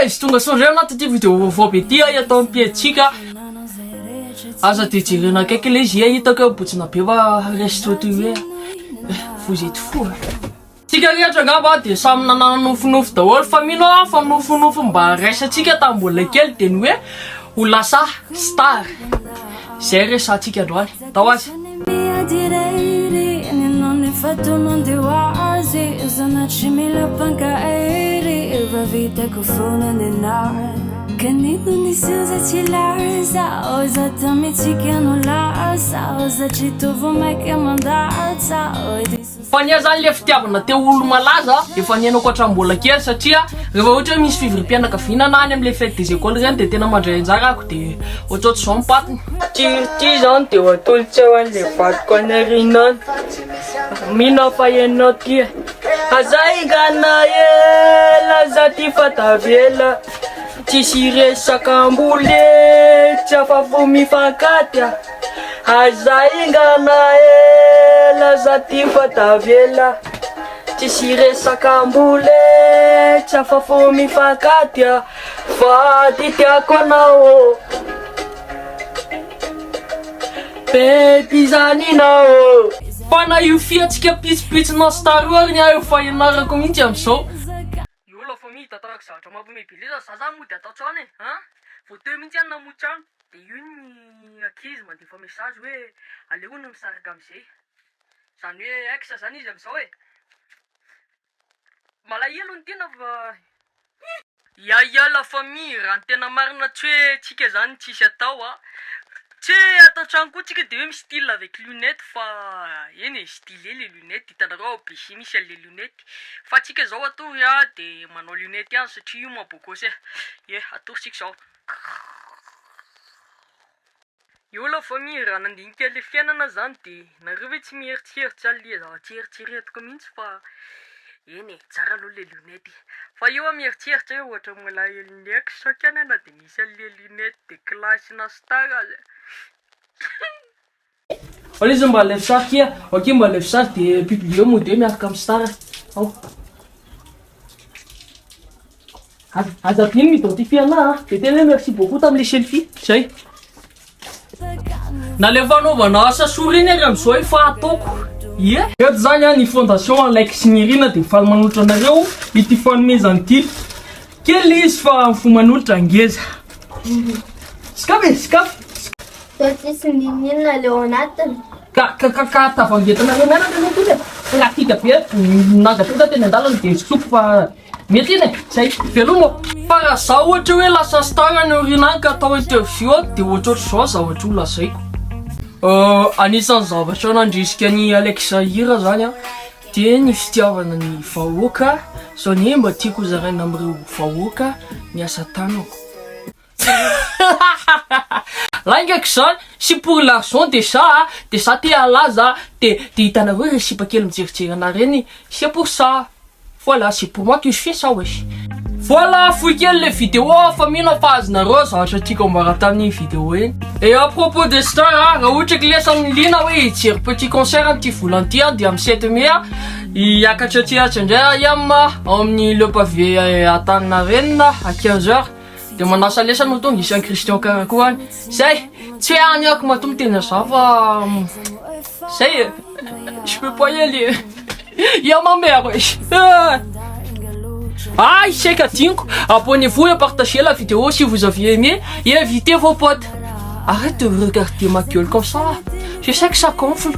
Guys, tonga soa indray anaty ity vidéo vaovao be ity aho atao ampiantsika. Aza dia jerena akaiky ilay izy, hitako hoe botsina be fa reste toy hoe vous êtes fou. Tsika rehetra angamba dia samy nanana nofinofy daholo fa mino aho fa nofinofy mba raisantsika tamin'ny mbola kely dia ny hoe ho lasa star. Izay resahantsika androany. Tao azy. Fa ny ahy zany le fitiavana te ho olo-malaza efa niainako hatramin'ny mbola kely satria rehefa ohatra hoe misy fivoriam-pianakaviana na any amin'le fête des écoles ireny de tena mandray anjara ako de ohatrohatr'izao ny patiny. Ty ty zany de ho atolotra ho an'le vadiko any aoriana any. Mino aho fa ianao tia. Aza ingana ela za ty fa tavela. Tsisy resaka amboly tsy afa-po mifankatia. Aza ingana ela za ty fa tavela. Tsisy resaka amboly tsy afa-po mifankatia. Fa ty tiako anao. Baby zany inao. Fa na io fihetsika pitsopitsonao star io ary ny ahy efa ianarako mihitsy amin'izao. Io la famille tantarako zavatra mampiomehy be lera za zany mody atao trano e an! Vao teo mihitsy aho namoy trano de io ny ankizy mandefa message hoe aleo hono misaraka amizay zany hoe ex zany izy amizao e! Malahelo ny tena fa Ya ya la famille, raha ny tena marina tsy hoe tsika zany tsisy atao a! Tsy hoe ato an-trano koa tsika de hoe mi-style avec lunette fa eny e, stylé le lunette, hitanareo ao BC misy an'le lunette, fa tsika zao atory a de manao lunette ihany satria io maha bôgôsy e, ye atory tsika zao. Eo la famille, raha nandinika le fiainana zany de nareo ve tsy mieritreritra an'le zavatra eritreretiko mihitsy fa eny e, tsara aloha le lunette e, fa eo aho mieritreritra hoe ohatra malahelo ny ex kany aho na de nisy an'le lunette de classe na star aza. Aleo izy mba alefa sary kia, ok mba alefa sary de publier mody hoe miaraka amin'ny star ao. Aza adino mi-identifier anah a, de tena hoe merci beaucoup tamin'le selfie, zay. Na le fanaovana asa soa ireny ary amin'izao efa ataoko. Ie. Eto zany a ny fondation Alex sy Nirina dia faly manolotra anareo ity fanomezana ity. Kely izy fa ny fo manolotra ngeza. Sokafy e, sokafy. Sao tsisy n'inon'inona le ao anatiny. Ka ka ka ka tavangetanareo mianatra aloha tony e. Pratique be, nangataka teny an-dalana dia sokafy fa Mety iny e! Zay, veloma ô! Fa raha za ohatra hoe lasa star any aoriana any ka atao interview aho de ohatrohatr'izao zavatra ho lazaiko. Anisan'ny zavatra nandrisika an'i Alex hihira zany an, de ny fitiavana ny vahoaka, zany hoe mba tiako ho zaraina amin'ireo vahoaka ny asa tanako. Laingako zany, c'est pour l'argent déjà a, de za te halaza de de hitanareo ireny sipa kely mijerijery anah reny, c'est pour ça, voilà c'est pour moi que je fais ça wesh. Voilà fohy kely le vidéo fa mino aho fa azonareo zavatra tiako ambara tamin'iny vidéo iny. Et à propos de star a, raha ohatra ka lesy amin'ny liana hoe hijery petit concert amin'ity volana ity aho dia amin'ny 7 mai a, hiakatra aty atsy indray aho IM ao amin'ny le pavé Antaninarenina à 15 heures. Dia manasa lesy no tonga isan'i Christian Kara koa any. Zay! Tsy hoe any ako matoa miteny an'izany fa zay e! Je peux pas y aller. Il y a ma mère wesh. Ah, iseka adinoko. Abonnez-vous et partagez la vidéo si vous avez aimé et invitez vos potes. Arrête de regarder ma gueule comme ça. Je sais que ça gonfle.